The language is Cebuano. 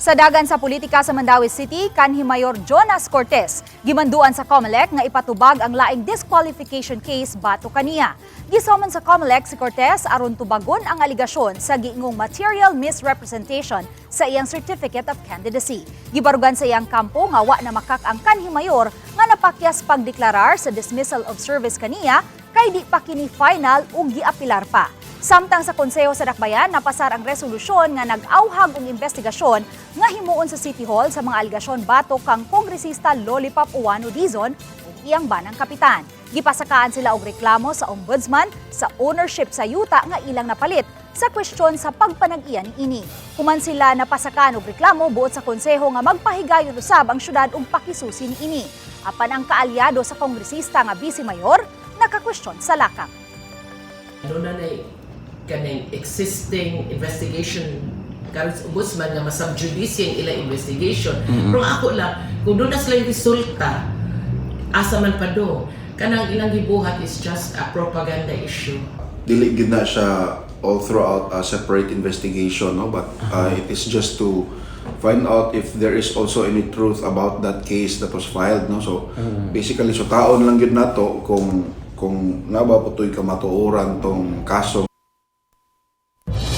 Sa dagan sa politika sa Mandaue City, kanhi Mayor Jonas Cortez, gimanduan sa COMELEC nga ipatubag ang laing disqualification case batok kaniya. Gisummon sa COMELEC si Cortez aron tubagon ang aligasyon sa giingong material misrepresentation sa iyang certificate of candidacy. Gibarugan sa iyang kampo nga wa na makak ang kanhi mayor nga napakyas pagdeklarar sa dismissal of service kaniya kay di pa kini final ug giapilar pa. Samtang sa Konseho sa Dakbayan, napasar ang resolusyon nga nag-awhag og investigasyon nga himuon sa City Hall sa mga aligasyon batok kang Kongresista Lollipop Ouano Dizon ug iyang banang kapitan. Gipasakaan sila og reklamo sa Ombudsman sa ownership sa yuta nga ilang napalit sa kwestiyon sa pagpanag-iya niini. Human sila napasakaan og reklamo, buot sa konseho nga magpahigayon usab ang syudad og pakisusi niini. Apan ang kaalyado sa kongresista nga vice mayor nakakwestiyon sa lakang. Ano na kaning existing investigation karon sa Ombudsman nga ma-sub judice ang ilang investigation. Pero ako lang, kung duna sila resulta, asa man pa do? Kanang ilang gibuhat is just a propaganda issue. Dili gid na siya all throughout a separate investigation, no, but it is just to find out if there is also any truth about that case that was filed, no? So basically, so taon lang gyud nato kung naa ba putoy kamatuoran tong kaso.